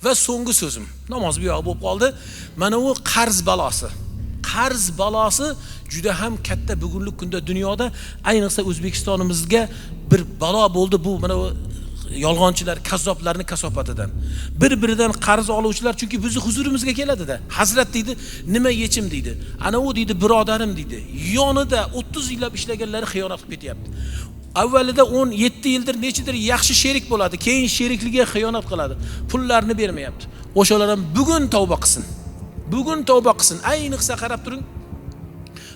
Va so'nggi so'zim, namoz bu yoq bo'lib qoldi. Mana u qarz balosi. Qarz balosi juda ham katta bugungi kunda dunyoda, ayniqsa O'zbekistonimizga bir balo bo'ldi bu mana bu yolg'onchilar, kazzoblarning kasofatidan. Bir-biridan qarz oluvchilar, chunki bizni huzurimizga keladida. Hazrat deydi, nima yechim deydi. Ana u deydi, birodarim deydi. Yonida 30 yillab ishlaganlari xiyonat qilib ketyapti. Avvalida 17 yildir nechidir yaxshi sherik bo'ladi, keyin sherikligiga xiyonat qiladi. Pullarni bermayapti. O'shalar ham bugun tavba qilsin. Bugun tavba qilsin. Ayniqsa qarab turing.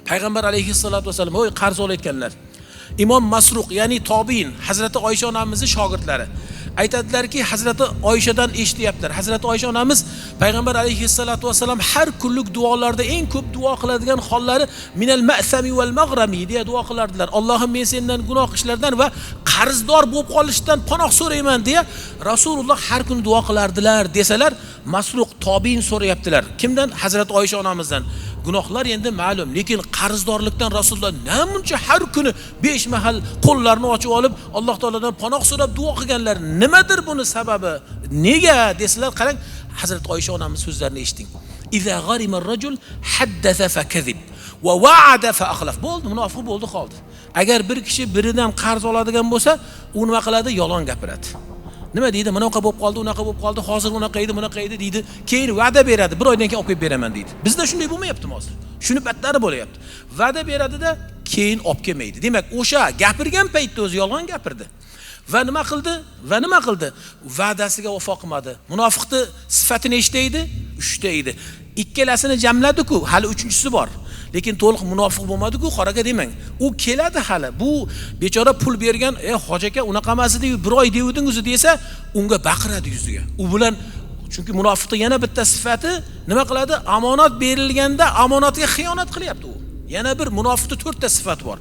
Payg'ambar alayhissalatu vasallam, oy qarz olayotganlar. Imom Masruq, ya'ni tobiin, Hazrati Oysha onamizning shogirdlari aytadilarki, Hazrati Oyshadan eshityaptilar. Hazrati Oysha onamiz Payg'ambar alayhissalatu vasallam har kunlik duolarda eng ko'p duo qiladigan hollari minal ma'sami val mag'rami deya duo qilardilar. Allohim, men sendan gunoh ishlardan va qarzdor bo'lib qolishdan panoh so'rayman deya Rasululloh har kuni duo qilardilar desalar, Masruq tobiin so'rayaptilar. Kimdan? Hazrati Oysha onamizdan. Gunohlar endi ma'lum, lekin qarzdorlikdan Rasululloh namuncha har kuni 5 mahal qo'llarini ochib olib Alloh taolodan panoh so'rab duo qilganlar, nimadir buni sababi? Nega desalar, qarang, Hazrat Oysha onamiz so'zlarini eshiting. Iza g'arima ar-rajul haddatha fakazib va wa'ada fa akhlaf. Bo'ldi, munofiq bo'ldi, qoldi. Agar bir kishi biridan qarz oladigan bo'lsa, u nima qiladi? Yolg'on gapiradi. Nima deydi? Bunaqa bo'lib qoldi, unaqa bo'lib qoldi, hozir unaqa edi, bunaqa edi deydi. Keyin va'da beradi, bir oydan keyin olib kelib beraman deydi. Bizda shunday bo'lmayaptimi hozir? Shuni battari bo'lyapti. Va'da beradida keyin olib kelmaydi. Demak, o'sha gapirgan paytda o'zi yolg'on gapirdi. Va nima qildi? Va nima qildi? Va'dasiga vafo qilmadi. Munofiqning sifati nechta edi? 3 ta edi. Ikkalasini jamladi-ku, hali uchinchisi bor. Lekin to'liq munofiq bo'lmadi-ku, qoraga demang. U keladi hali. Bu bechora pul bergan, hoji aka unaqa emas edi, bir oy devding o'zi desa, unga baqiradi yuziga. U bilan, chunki munofiqning yana bitta sifati nima qiladi? Omonat berilganda omonatga xiyonat qilyapti u. Yana bir munofiqning 4 ta sifati bor.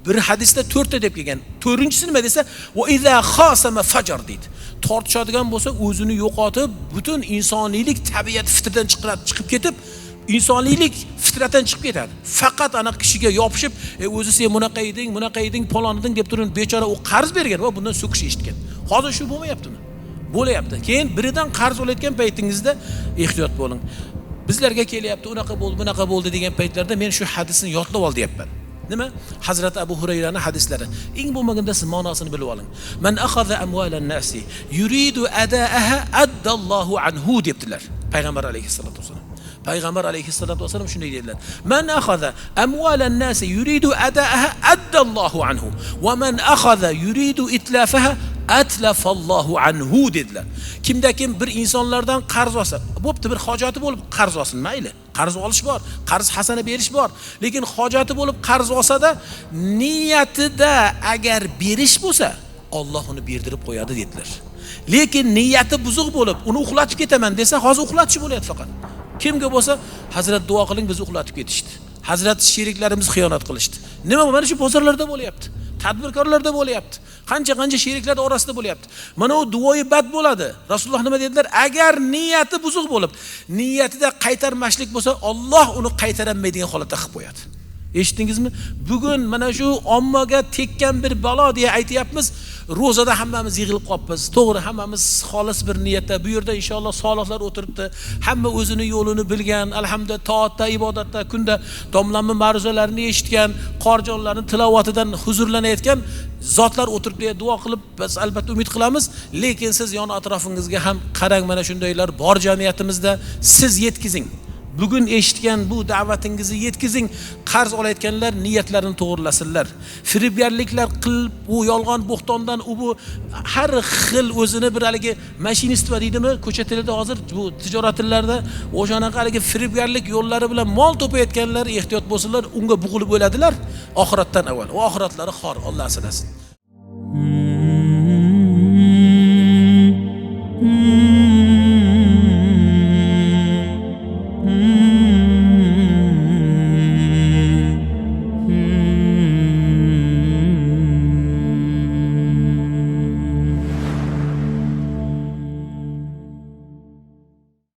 Bir hadisda 4 ta deb kelgan. 4-inchisi nima desa, va iza khasama fajar deydi. Tortishadigan bo'lsa, o'zini yo'qotib, butun insoniylik tabiat fitridan chiqib ketib, insoniylik fitratdan chiqib ketadi. Faqat ana kishiga yopishib, o'zi sen bunaqa eding, bunaqa eding, palon eding deb turib, bechora u qarz bergan va bundan so'kish eshitgan. Hozir shu bo'lmayaptimi? Bo'lyapti. Keyin biridan qarz olayotgan paytingizda ehtiyot bo'ling. Bizlarga kelyapti, unaqa bo'ldi, bunaqa bo'ldi degan paytlarda men shu hadisni yodlab ol deyapman. Nima? Hazrat Abu Hurayraning hadislari. Eng bo'lmaganda siz ma'nosini bilib oling. Man akhadha amwalan nasi yuridu adaaha addallohu anhu debdilar. Payg'ambar alayhissalatu vasallam. Payg'ambar alayhissalatu vasallam shunday dedilar. Man akhadha amwalan nasi yuridu adaaha addallohu anhu va man akhadha yuridu itlafaha atlafallohu anhu dedilar. Kimda kim bir insonlardan qarz olsa, bo'pti, bir hojati bo'lib qarz olsin, mayli. Qarz olish bor, qarz hasana berish bor. Lekin hojati bo'lib qarz olsa-da, niyatida agar berish bo'lsa, Alloh uni berdirib qo'yadi dedilar. Lekin niyati buzuq bo'lib, uni uxlatib ketaman desa, hozir uxlatish bo'lyapti faqat. Kimga bo'lsa, Hazrat duo qiling, bizni uxlatib ketishdi. Hazrat sheriklarimiz xiyonat qilishdi. Nima mana shu bozorlarda bo'lyapti, tadbirkorlarda bo'lyapti. Qancha-qancha sheriklar orasida bo'lyapti. Mana u duoyi bad bo'ladi. Rasululloh nima dedilar? Agar niyati buzuq bo'lib, niyatida qaytarmaslik bo'lsa, Alloh uni qaytarolmaydigan holatda qilib qo'yadi. Eshitdingizmi? Bugun mana shu ommaga tekkan bir balo deya aytyapmiz. Ro'zada hammamiz yig'ilib qolibmiz. To'g'ri, hammamiz xolis bir niyatda. Bu yerda inshaalloh solihlar o'tiribdi. Hamma o'zini yo'lini bilgan, alhamdulillah toatda, ibodatda, kunda domlamning ma'ruzalarini eshitgan, qorjonlarning tilovatidan huzurlanayotgan zotlar o'tiribdi deya duo qilib, biz albatta umid qilamiz. Lekin siz yon atrofingizga ham qarang, mana shundaylar bor jamiyatimizda, siz yetkazing. Bugun eshitgan bu da'vatingizni yetkazing. Qarz olayotganlar niyatlarini to'g'rilasinlar. Firibgarliklar qilib, u yolg'on bo'xtondan, u bu har xil o'zini bir haligi mashinist deydimi, ko'cha tilida hozir bu tijorat tillarida o'shanaqa haligi firibgarlik yo'llari bilan mol to'payotganlar ehtiyot bo'lsinlar, unga bo'g'ilib o'ladilar oxiratdan avval. U oxiratlari xor, Alloh asrasin.